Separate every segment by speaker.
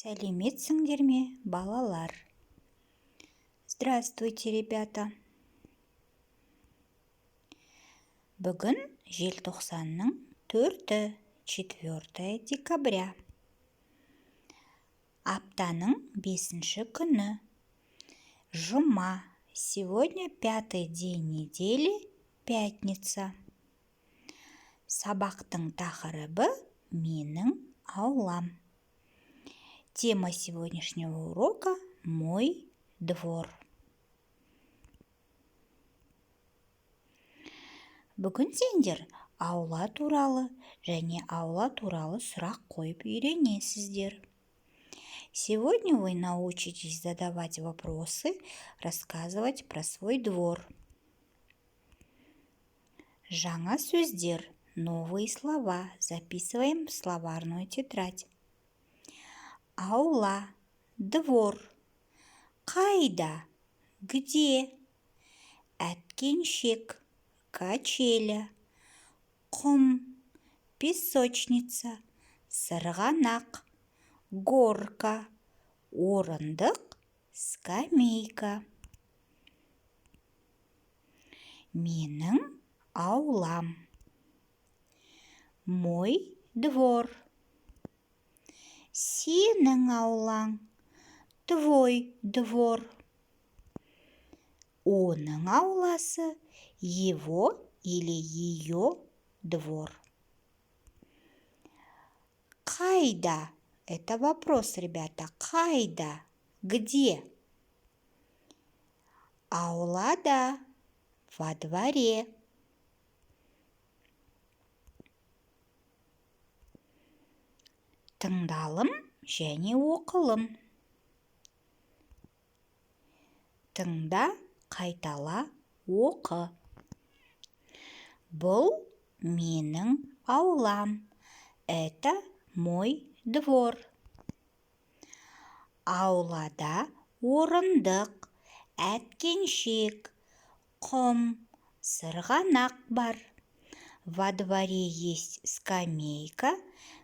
Speaker 1: Сәлеметсіңдер ме, балалар? Здравствуйте, ребята! Бүгін желтоқсанның 4-і, 4 декабря. Аптаның 5-ші күні. Жұма. Сегодня пятый день недели, пятница. Сабақтың тақырыбы: «Менің аулам». Тема сегодняшнего урока – «Мой двор». Бүгін сендер аула туралы және аула туралы сұрақ қойып үйренесіздер. Сегодня вы научитесь задавать вопросы, рассказывать про свой двор. Жаңа сөздер, новые слова. Записываем в словарную тетрадь. Аула – двор. Қайда – где? Әткеншек – качеля. Құм – песочница. Сырғанақ – горка. Орындық – скамейка. Менің аулам. Мой двор. Сенің аулаң – твой двор. Оның ауласы – его или ее двор. Қайда – это вопрос, ребята. Қайда – где? Аулада – во дворе. Тыңдалым және оқылым. Тыңда, қайтала, оқы. Бұл менің аулам. Это мой двор. Аулада орындық, әткеншек, құм, сырғанақ бар. Во дворе есть скамейка,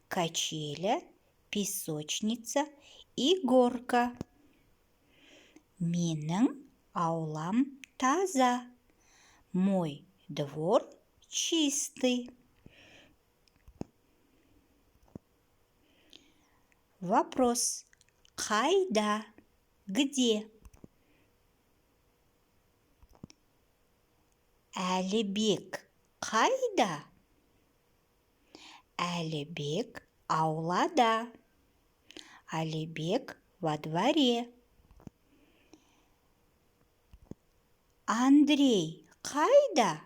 Speaker 1: качеля, песочница и горка. Менің аулам таза. Мой двор чистый. Вопрос. Қайда? Где? Әлібек қайда? Әлібек аулада. Әлібек во дворе. Андрей қайда?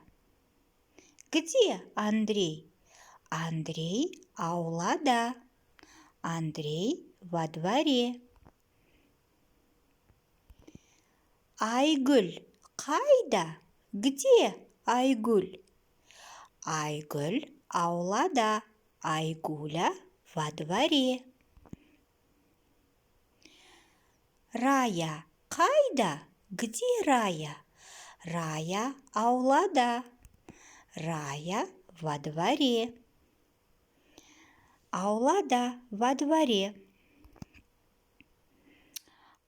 Speaker 1: Где Андрей? Андрей аулада. Андрей во дворе. Айгүл қайда? Где Айгүл? Айгүл аулада. Айгуля во дворе. Рая қайда? Где Рая? Рая аулада. Рая во дворе. Аулада – во дворе.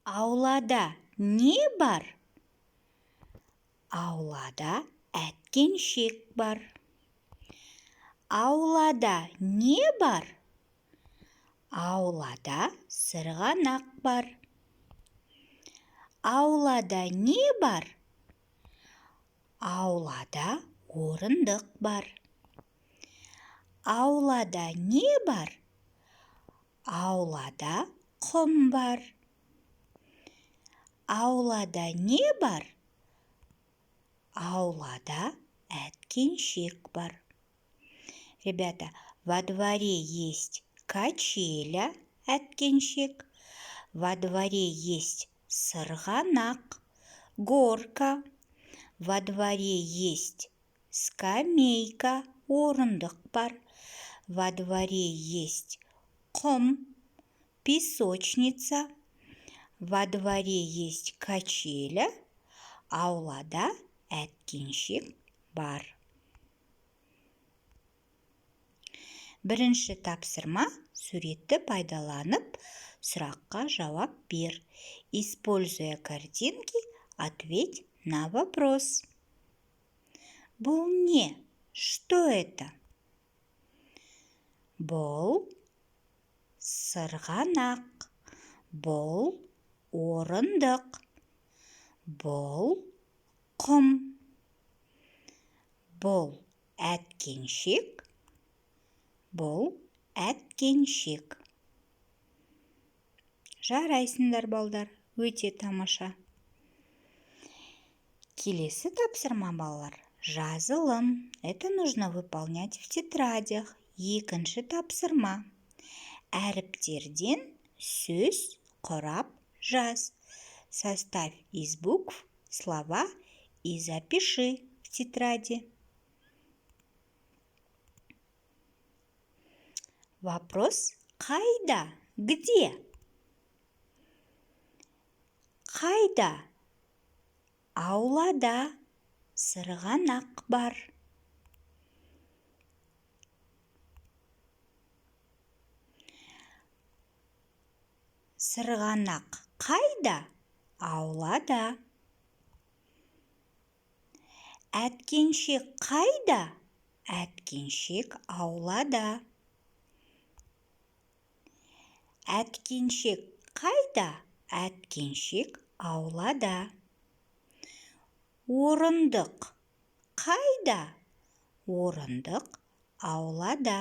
Speaker 1: Аулада не бар? Аулада әткеншек бар. Аулада не бар? Аулада сырғанақ бар. Аулада не бар? Аулада орындық бар. Аулада не бар? Аулада құм бар. Аулада не бар? Аулада әткеншек бар. Ребята, во дворе есть качеля, әткеншек. Во дворе есть сырғанақ, горка. Во дворе есть скамейка, орындық бар. Во дворе есть құм, песочница. Во дворе есть качеля. Аулада әткеншек бар. Бірінші тапсырма: суретті пайдаланып, Сұраққа жауап бер. Используя картинки, ответь на вопрос. Бұл не? Что это? Бұл сырғанақ. Бұл орындық. Бұл құм. Бұл әткеншек. Бұл әткеншек. Жарайсыңдар, балдар, өте тамаша. Келесі тапсырма, балалар, жазылым. Это нужно выполнять в тетрадях. Екінші тапсырма. Әріптерден сөз құрап жаз. Составь из букв слова и запиши в тетради. Вопрос: қайда? Где? Қайда? Аулада сырғанақ бар. Сырғанақ қайда? Аулада. Әткеншек қайда? Әткеншек аулада. Әткеншек қайда? Әткеншек аулада. Орындық қайда? Орындық аулада.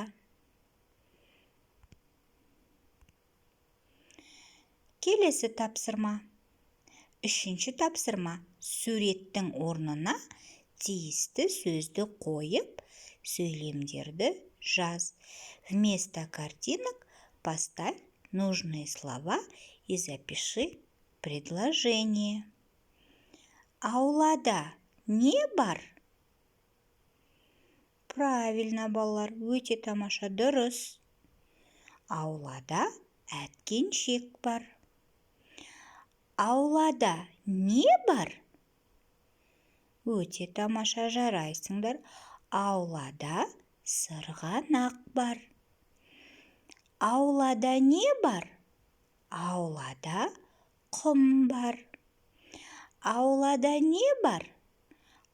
Speaker 1: Келесі тапсырма. Үшінші тапсырма. Суреттің орнына тиісті сөзді қойып, сөйлемдерді жаз. Вместо картинок поставь нужные слова и запиши предложение. Аулада не бар? Правильно, балалар, өте тамаша, дұрыс. Аулада әткеншек бар. Аулада не бар? Өте тамаша, жарайсыңдар. Аулада сырғанақ бар. Аулада не бар? Аулада құм бар. Аулада не бар?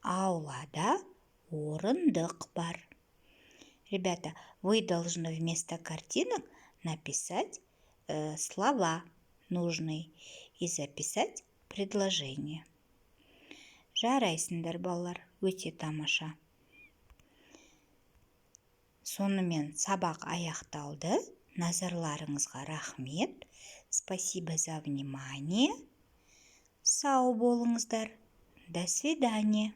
Speaker 1: Аулада орындық бар. Ребята, вы должны вместо картинок написать слова нужные и записать предложение. Жарайсыңдар, балалар, өте тамаша. Сонымен сабақ аяқталды. Назарларыңызға рахмет. Спасибо за внимание. Сау болыңыздар. До свидания.